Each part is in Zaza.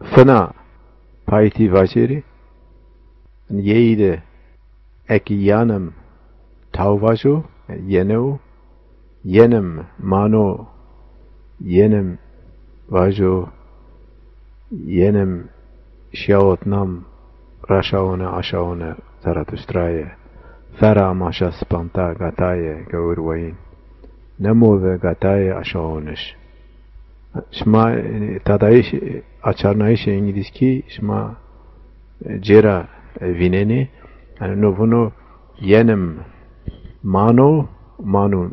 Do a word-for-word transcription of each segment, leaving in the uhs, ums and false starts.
Fina payîtî vajêrî. Yeyî de eki yanim taw vajo, yenew, yenim mano, yenim vajo, yenim şiyawotnam raşawone aşawone Zaratuştraye. Fera maşa spanta gataye gewirwayîn. Nemo ve gataye aşawoniş. Şima, e, tadayîş, e, açarnayîşê îngilîzkî şima, e, cêra, e, vînenî. Yanî no vuno yenim mano, mano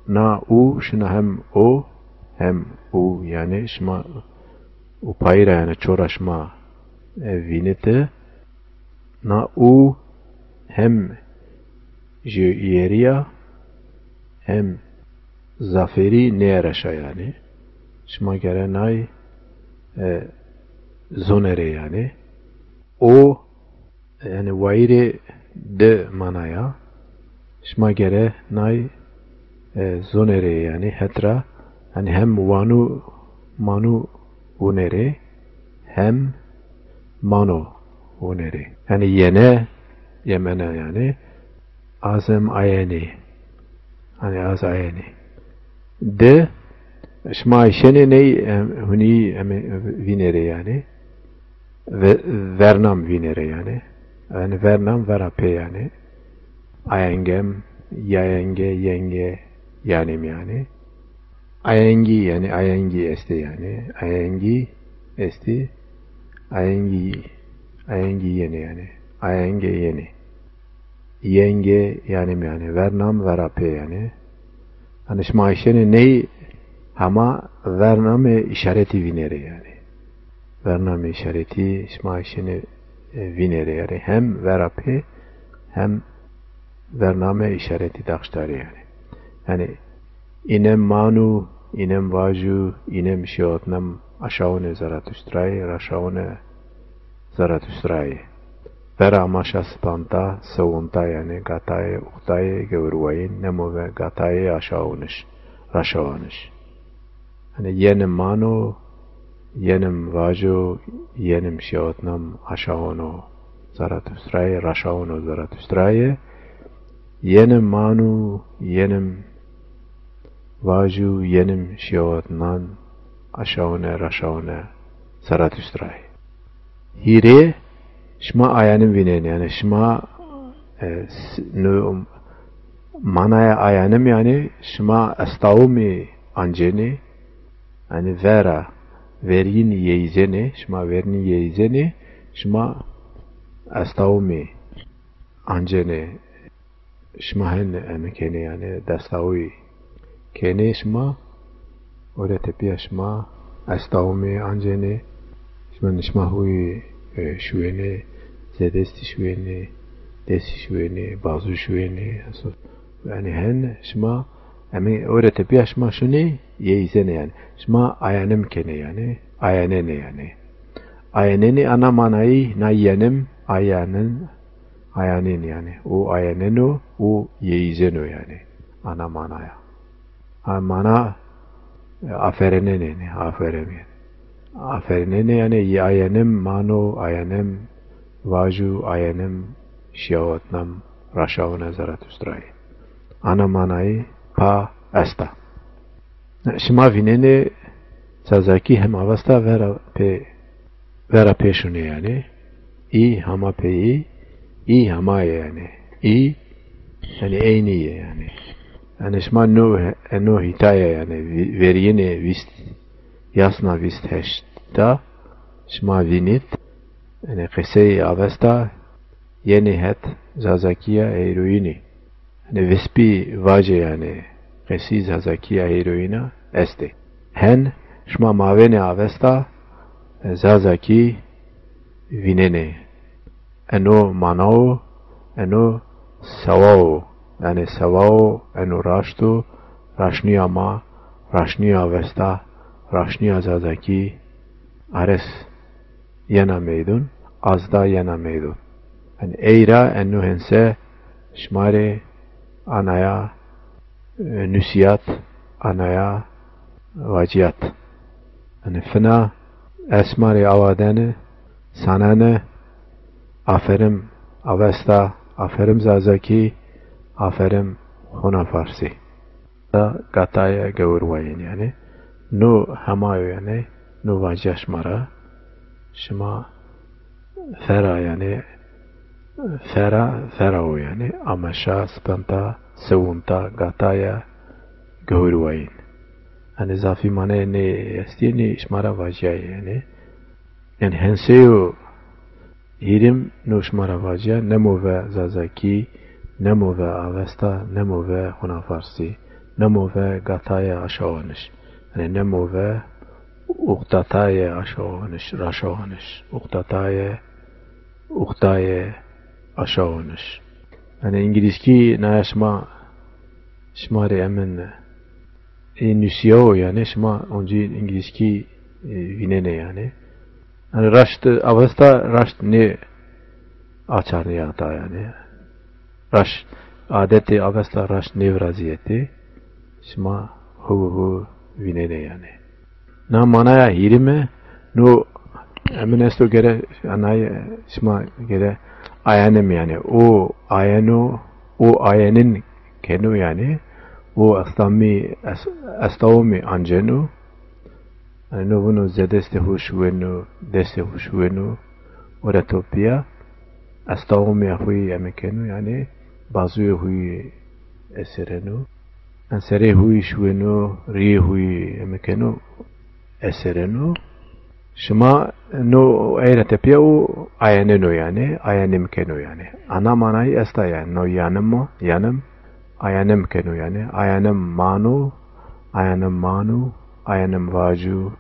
na u şina hem o hem u, yanî şima u payî ra yanî çora şima, e, vînite. Na u hem jêyerî ya hem zafêrî nêereşa yanî. Şima gere nay, e, zonerê yanî. O, yanî wayîrê di mana ya. Şima gere nay, e, zonerê yanî het ra, yanî hem wanu, manu wunerê, hem mano wunerê. Yanî yene, yemene yanî. Azem ayenî. Yanî az ayenî. De, şima şenê ney, em, hunî, em, vînerê yanî. Ve-, vernam vînerê yanî. Yanî vernam vera pê yanî. Ayengem, yayenge, yenge, yanim yanî. Ayengî yanî, ayengî estê yanî. Ayengî estê. Ayengî, ayengî yenê yanî. Ayenge yenê. Yenge yanim yanî. Vernam vera pê yanî. Yanî şima şenê ney hema vernamê îşaretî vînerê yanî. Vernamê îşaretî şima şenê, e, vînerê yanî. Hem vera pê hem vernamê îşaretî daxştarê yanî. Yanî înem manu, înem vaju, înem şiyawotnam aşawone Zaratuştrayê, raşawone Zaratuştrayê. Vera maşa spanta, sewonta yanî gatayê, uxtayê gewirwayîn, nemo ve gatayê aşawoniş, raşawaniş. Yanî yenim mano, yenim vajo, yenim şiyawotnam aşawono Zaratuştrayê, raşawono Zaratuştrayê. Yenim manu, yenim vaju, yenim şiyawotnan aşawone, raşawone Zaratuştrayê. Hîrê, şima ayanim vînenî, yanî şima, e, s-, no, manaya ayanim yanî şima estawimî ancenî, yanî vera, verînî yeyzenê, şima verînî yeyzenê, şima estawimî ancenê. Şima hen eme kenê yanî destawî kenê şima, ore tepîya şima estawimî ancenê, şima nişma huyî, e, şuwenê, zê destî şuwenê, destî şuwenê, bazu şuwenê, yanî hen şima eme ore tepîya şima şunê, yeyzenê yanî. Şima ayanim kenê yanî, ayanenê yanî. Ayanenê ana manayî na yenim, ayanin, ayanên yanî. O ayaneno, o yeyizeno yanî. Ana manaya. Ha, mana, e, aferenenê yanî, aferem yanî. Aferenenê yanî, ye ayenim mano, ayenim vaju, ayenim şiyawatnam raşawina Zaratuştrayê. Ana manayî pa esta. Şima vînenê Zazakî hem Avesta vera pê, vera pê şunê yanî. Î hama pê î, î hama yê yanî. Î, yanî eynî yê yanî. Yanî şima no, no hîtaye yanî, vî-, verîyênê vîst, yasna vîst heşt da şima vînît. Yanî qesey Avesta yenê het Zazakîya heyroyînî. Yanî vispî vacê yanî qesî Zazakîya heyroyîna estê. Hen şima mavênê Avesta, e, Zazakî vînenê. Eno manao, eno sewao. Yanî sewao, eno raşto, raşnîya ma, raşnîya Avesta, raşnîya Zazakî, ares yena meydun, azda yena meydun. Yanî ey ra eno hense şima rê anaya, e, nusîyat, anaya vacîyat. Yanî fina Ez şima rê awa deni, saneni, aferim Avesta, aferim Zazakî, aferim Hona Farsî. Da gataye gewirwayîn, yanî no hema yo, yanî no vacîya şima ra. Şima fera, yanî fera, fera o, yanî ameşa, spenta, sewunta, gataye gewirwayîn. Yanî zafî manaya nê estî, nê şima ra vacîyayî, yanî. Yanî henseyo hîrim no şima ra vacîya, nemo ve Zazakî, nemo ve Avesta, nemo ve Hona Farsî, nemo ve gataye aşawaniş. Yanî nemo ve uqtataye aşawaniş, raşawaniş. Uqtataye, uqtaye aşawaniş. Yanî îngilîzkî naya şima, şima rê emin ê nusîyawo, yanî şima oncî îngilîzkî, e, vînenê, yanî. Yanî raşt, Avesta raşt nê açarnîyata, yanî. Raşt, adetê Avesta raşt nêvirazîyetê. Şima hu hu vînenê, yanî. Na manaya hîrime, no emin esto gere, anay, şima gere ayenim, yanî. O ayeno, o ayenin keno, yanî. O estamî, es-, estawomî anceno. Yanî no vino ze destê hu şuweno, destê hu şuweno, ore topîya, estawomîya huyî eme keno, yanî bazuyê huyî esereno. Yanî serê huyî şuweno, rîyê huyî eme keno, esereno. Şima no ey ra tepîya o ayeneno, yanî ayenim keno, yanî. Ana manayî esta, yanî no yanim o, yanim, ayenim keno, yanî ayenim mano, ayenim mano, ayenim vacu,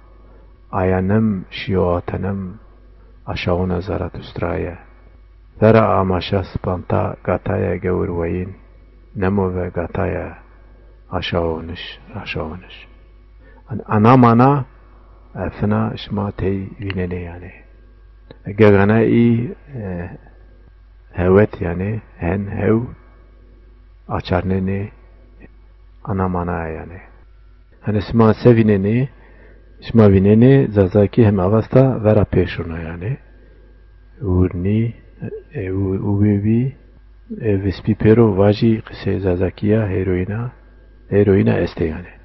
ayenim şîyo atenim, aşawona Zaratuştraye. Vera amaşa spanta gataye gewirwayîn, nemo ve gataye aşawoniş, raşawoniş. An-, ana mana, e, fina şima tey vînenê, yanî. Gegana î, e, hewet, yanî hen, hew, açarnenê, ana mana, yanî. Hanî şima se vînenê, şima vînenê Zazakî hem Avesta vera pê şona, yanî. Urnî, e, u-, uwê vî, e, vispî pêro vajî qisê Zazakîya, hêroyîna, hêroyîna estê, yanî.